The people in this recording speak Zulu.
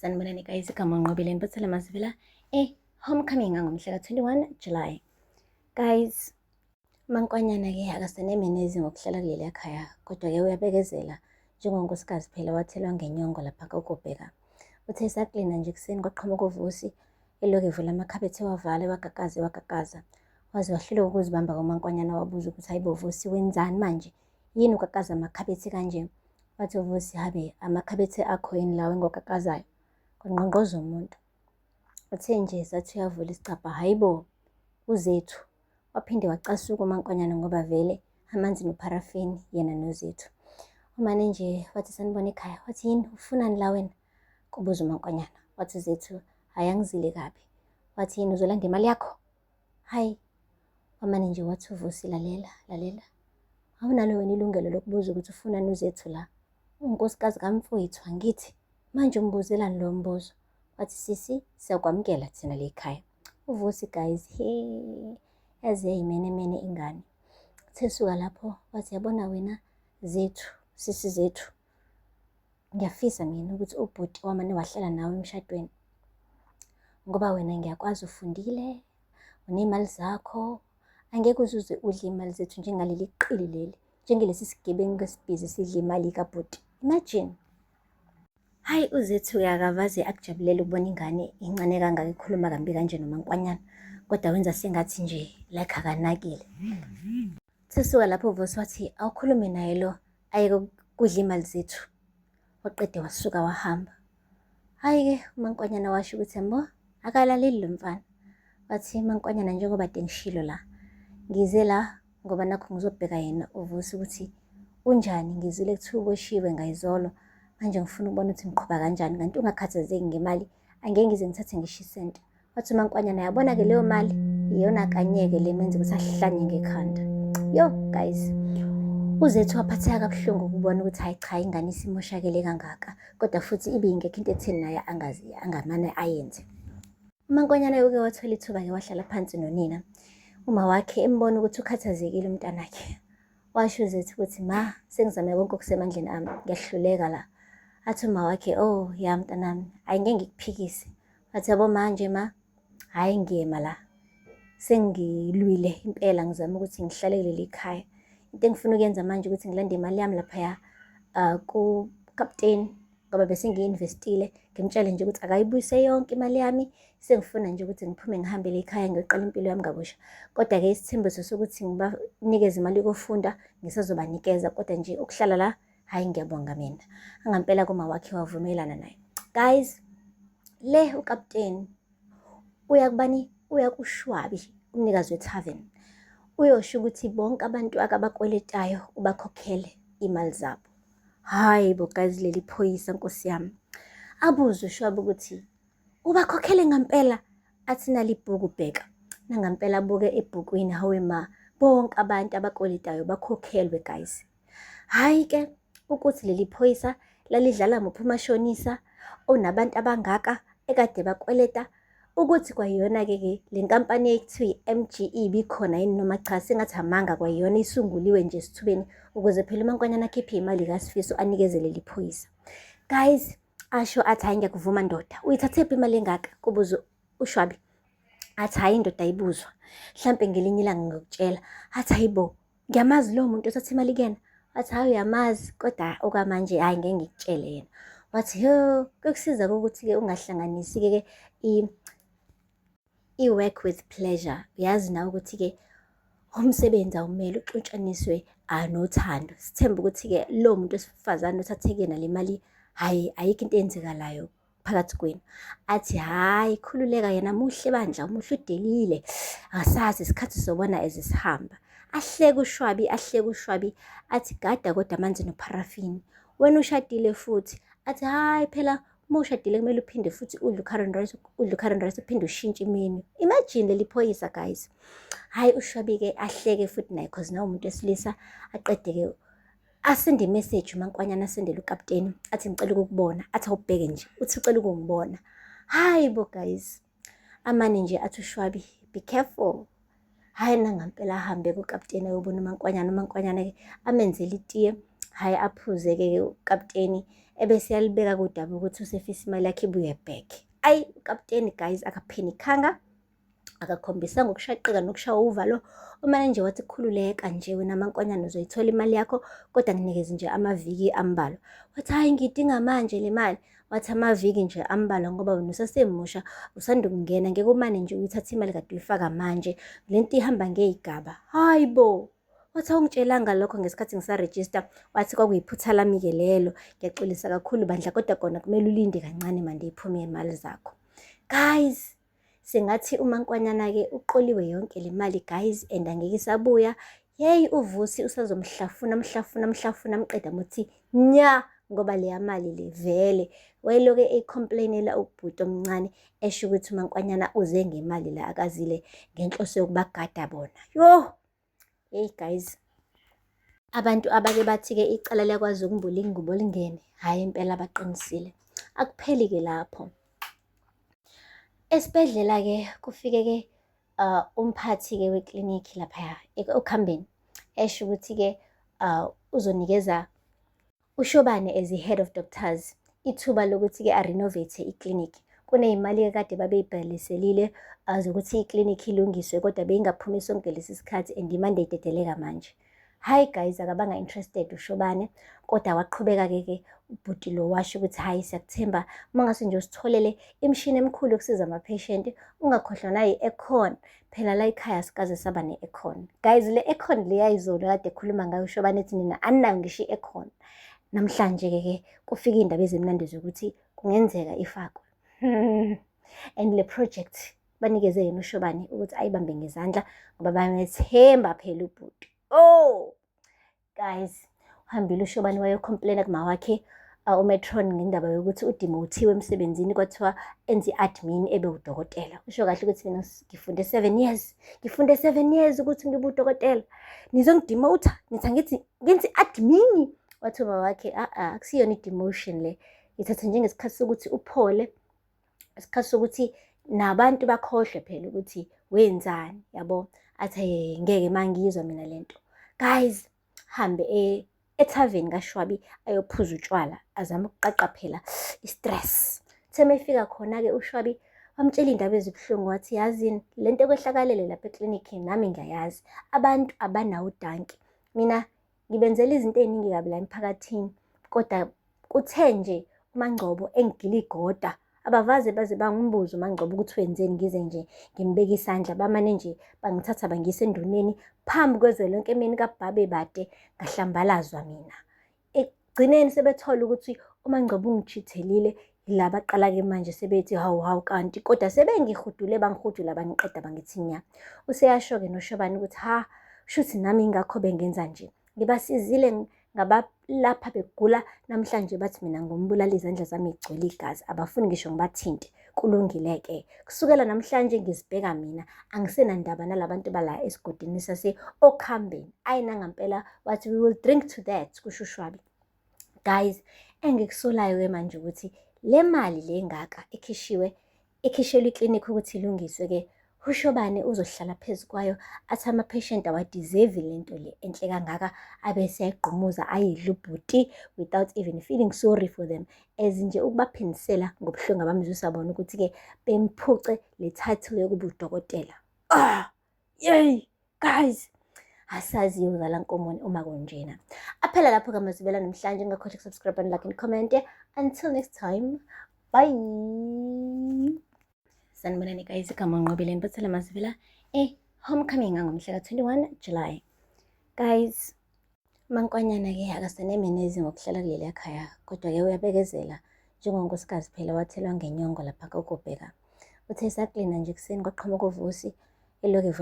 Sanibonani guys, igama uNqobile Ngibuthela Mazivela e-Homecoming ngomhla ka-21 July. Guys, uMankwanyana-ke akasenemenezi ngokuhlala kuleliya khaya, kodwa-ke uyabekezela njengonkosikazi phela wathelwa ngenyongo lapha kokubheka. Uthe esaklina nje ekuseni kwaqhamuka uVusi elokhu evula amakhabethe ewavala ewagagaza ewagagaza. Waze wahluleka ukuzibamba uMankwanyana wabuza ukuthi hayibo Vusi wenzani manje? Yini ukakaza amakhabethe kanje? Wathi uVusi habe amakhabethe akho yini lawo engiwakakazayo? Kwangqongqoza umuntu. Uthe nje sathi uyavula isicabha hayibo uZethu. Waphinde wacasuka uMankonyane ngoba vele amanzi nopharafini yena noZethu. Umane nje wathi sanibona ekhaya. Wathi yini ufunani la wena? Kubuza uMankonyana. Wathi uZethu hhayi angizile kabi. Wathi yini uzolanda imali yakho? Hayi wamane nje wathi uVusi lalela lalela. Awunalo wena ilungelo lokubuza ukuthi ufunani uZethu la. Unkosikazi kamfowethu angithi manje umbuzelani lo mbuzo? Wathi sisi siyakwamukela thina le khaya. UVusi guys he yaze yayimenemene ingane. Uthe suka lapho wathi yabona wena Zethu sisi Zethu ngiyafisa mina ukuthi ubhuti wamane wahlala nawe emshadweni ngoba wena ngiyakwazi ufundile uney'mali zakho angeke uzuze udle iy'mali zethu njengaleli qili leli njengelesi sigebengu esibhizi sidla imali kabhuti imagine. Hhayi uZethu-ke akavaze akujabulela ukubona ingane incane kangaka ikhuluma kambi kanje noMankwanyana kodwa wenza sengathi nje like akanakile. Sesuka lapho uVusi wathi awukhulume naye lo ayeke kudla imali zethu. Waqede wasuka wahamba. Hhayi-ke uMankwanyana washo ukuthi yabo akalaleli lo mfana. Wathi Mankwanyana njengoba de ngishilo la ngize la ngoba nakho ngizobheka yena uVusi ukuthi unjani ngizwile kuthiwa uboshiwe ngayizolo manje ngifuna ukubona ukuthi ngiqhuba kanjani kanti ungakhathazeki ngemali angeke ngize ngithathe ngisho isenti. Wathi uMankwanyana yabona-ke leyo mali iyona kanye-ke le menza ukuthi ahlanye ngekhanda. Yo guys, uZethu waphatheka kabuhlungu ukubona ukuthi hayi cha ingane isimoshakele kangaka kodwa futhi ibingekho into etheni naye angazi angamane ayenze. UMankwanyana uke wathola ithuba-ke wahlala phansi nonina. Uma wakhe embona ukuthi ukhathazekile umntanakhe. Washo uZethu ukuthi ma sengizame konke okusemandleni ami ngiyahluleka la. Athi uma wakhe oh ya mntanami ayi ngeke ngikuphikise. Wathi yabo manje ma hhayi ngiyema la. Sengilwile impela ngizama ukuthi ngihlale kuleli khaya. Into engifuna ukuyenza manje ukuthi ngilande imali yami laphaya kukapteni ngoba bese ngiyi-investile ngimtshele nje ukuthi akayibuyise yonke imali yami sengifuna nje ukuthi ngiphume ngihambele ekhaya ngiyoqala impilo yami kabusha kodwa-ke isithembiso sokuthi ngibanikeze imali yokufunda ngisazobanikeza kodwa nje ukuhlala la hhayi ngiyabonga mina angampela kuma wakhe wavumelana naye guys le ukapteni uya kubani uya kushwabi umnikazi we-tavern uyosho ukuthi bonke abantu akabakweletayo ubakhokhele imali zabo Hayi bo guys leli phoyisa nkosi yami. Abuze uShwabe ukuthi ubakhokhele ngampela athi nali ibhuku bheka. Nangampela abuke ebhukwini hawe ma bonke abantu abakweletayo bakhokhelwe guys. Hayi ke ukuthi leli phoyisa lalidlala muphi umashonisa onabantu abangaka ekade bakweleta Ukuthi kwayona-ke ke le nkampani ekuthiwa i-M_G_E ibikhona yini noma cha, sengathi amanga kwayona isunguliwe nje esithubeni ukuze phela uMankwanyana akhiphe imali kaSifiso anikeze leli phoyisa. Guys, asho athi hhayi ngiyakuvuma ndoda, uyithathephi imali engaka? Kubuza uShwabi. Athi hhayi indoda ayibuzwa, hlampe ngelinye ilanga ngiyokutshela. Athi hhayi bo, ngiyamazi lowo muntu othatha imali kuyena. Wathi hhayi uyamazi kodwa okwamanje hhayi ngeke ngikutshele yena. Wathi yo kuyokusiza ukuthi-ke ungahlanganisi-ke ke i-work with pleasure. Uyazi nawe ukuthi-ke umsebenzi awumele uxutshaniswe nothando. Sithembe ukuthi-ke lowo muntu wesifazane othathe kuyena le mali, hhayi ayikho into eyenzekalayo phakathi kwenu athi hhayi khululeka yena muhle bandla umuhle udelile asazi isikhathi sobona as sihamba ahleke ushwabi ahleke ushwabi athi gada kodwa amanzi nopharafini wena ushadile futhi athi hhayi phela uma ushadile kumele uphinde futhi udle u-current rice udle u-current rice uphinde ushintshe imenu imagine leli phoyisa guys hhayi ushwabi-ke ahleke futhi naye cause nawe umuntu wesilisa aqede-ke Asende imeseji uMankwanyana asendele ukapteni athi ngicela ukukubona athi awubheke nje uthi ucela ukungibona. Hayi bo guys. Amane nje athi uShwabi be careful. Hayi nangampela ahambe kukapteni ayobona uMankwanyana uMankwanyana ke amenzele itiye. Hayi aphuze ke ukapteni Ebese yalibeka kudaba ukuthi usefisa imali yakhe ibuye back. Ayi, ukaputeni guys akaphenikhanga, akakhombisanga ukushaqeka nokushawa uvalo. Umane nje wathi khululeka nje wena mankonyane uzoyithola imali yakho kodwa nginikeze nje amaviki ambalwa. Wathi hhayi ngiyidinga manje le mali. Wathi amaviki nje ambalwa ngoba wena usasemusha usanda ukungena ngeke umane nje uyithathe imali kade uyifaka manje. Le nto ihamba ngey'gaba. Hhayi bo! Wathi awungitshelanga lokho ngesikhathi ngisarejista. Wathi kwakuyiphutha lami-ke lelo. Ngiyaxolisa kakhulu bandla kodwa kona kumele ulinde kancane mande iphume imali zakho. Guys, sengathi uMankwanyana-ke uqoliwe yonke le mali guys and angeke isabuya. Yeyi uVusi usazomhlafuna mhlafuna mhlafuna mqeda muthi nya ngoba leya mali le vele wayeloke eyicomplainela ubhuti omncane esho ukuthi uMankwanyana uze ngemali la akazile ngenhloso yokubagada bona. Yoh! Hey guys, abantu abake bathi-ke icala liyakwazi ukumbula ingubo lingene, hhayi impela baqinisile. Akupheli-ke lapho. Esibhedlela-ke kufike-ke umphathi-ke weklinikhi laphaya okuhambeni esho ukuthi-ke uzonikeza uShobane as i-head of doctors ithuba lokuthi-ke a-renovate iklinikhi. Kuney'mali-ke kade babeyibhaliselile zokuthi iklinikhi ilungiswe kodwa beyingaphumi sonke lesi sikhathi and imande idedeleka manje. Hhayi guys, akabanga interested uShobane kodwa waqhubeka-ke ke ubhuti lo washo ukuthi hhayi siyakuthemba uma ngase nje usitholele imishini emikhulu yokusiza ama-patient ungakhohlwa nayi-aircon. Phela la ekhaya sikaze saba ne-aircon. Guys, le aircon le yayizolo kade ekhuluma ngayo uShobane ethi nina aninayo ngisho i-aircon. Namhlanje-ke ke kufika iy'ndaba ezimnandi zokuthi kungenzeka ifakwe. And le project banikeze yena uShobane ukuthi ayibambe ngezandla ngoba bayamethemba phela ubhuti. Oh! Guys, uhambile uShobane wayocomplaina kuma wakhe uMetron ngendaba yokuthi udimothiwe emsebenzini kwathiwa enze i-admin ebe udokotela. Usho kahle ukuthi mina ngifunde 7 years. Ngifunde 7 years ukuthi ngibe udokotela. Nizongidimotha, nithi angithi ngenze i-admin. Wathi uma wakhe a akusiyona i-demotion le. Ithatha njengesikhathi sokuthi uphole, isikhathi sokuthi nabantu bakhohlwe phela ukuthi wenzani, yabo. Athi ngeke mangiyizwa mina lento. Guys, hambe ethaveni kaShwabi ayophuza utshwala azame ukuqaqa phela i-stress. Uthe uma efika khona-ke uShwabi wamtshela iy'ndaba ezibuhlungu wathi yazini le nto ekwehlakalele lapha eklinikhi nami ngiyayazi. Abantu abanawo udanki. Mina ngibenzela izinto ey'ningi kabi la emphakathini kodwa kuthe nje uMangcobo engigila igoda abavaze baze bangimbuze uMangcobo ukuthi wenzeni ngize nje ngimbeke isandla bamane nje bangithatha bangiyisa enduneni phambi kwezwe lonke emini kaBhabe bade ngahlambalazwa mina. Ekugcineni sebethola ukuthi uMangcobo ungijithelile yila baqala-ke manje sebethi hawu hawu kanti kodwa sebengihudule bangihudula bangiqeda bangithi nya. Useyasho-ke noShobane ukuthi ha shuthi nami ingakho bengenza nje. Ngibasizile ngabalapha begula namhlanje bathi mina ngumbulali izandla zami igcwele igazi abafuni ngisho ngibathinte. Kulungile-ke. Kusukela namhlanje ngizibheka mina angisenandaba nalabantu bala esigodini sase-Okhambeni. Ayi nangampela wathi we will drink to that kusho uShwabi. Guys, engikusolayo-ke manje ukuthi le mali le ngaka ekhishiwe ekhishelwa iklinikhi ukuthi ilungiswe-ke uShobane uzohlala phezu kwayo athi ama-patient awadeserve le nto le enhle kangaka abese ayigqumuza ayidle ubhuti without even feeling sorry for them as nje ukubaphindisela ngobuhlungu abamzwisa bona ukuthi-ke bemphuce le title yokuba udokotela. Ah! Yey! Guys! Asazi iyozala nkomoni uma kunjena. Aphela lapho kamazibela namhlanje ngakhohlwa ukusubscribe and like and comment. Until next time, bye! Sanibonani guys, igama uNqobile Ntothela Mazibela e-homecoming ngomhla ka-21 July. Guys, Mankwanyana-ke akasenemenezi ngokuhlala kuleliya khaya kodwa-ke uyabekezela njengonkosikazi phela wathelwa ngenyongo lapha kokubheka. Uthe esaklina nje ekuseni kwaqhamuka uVusi elokhu evula.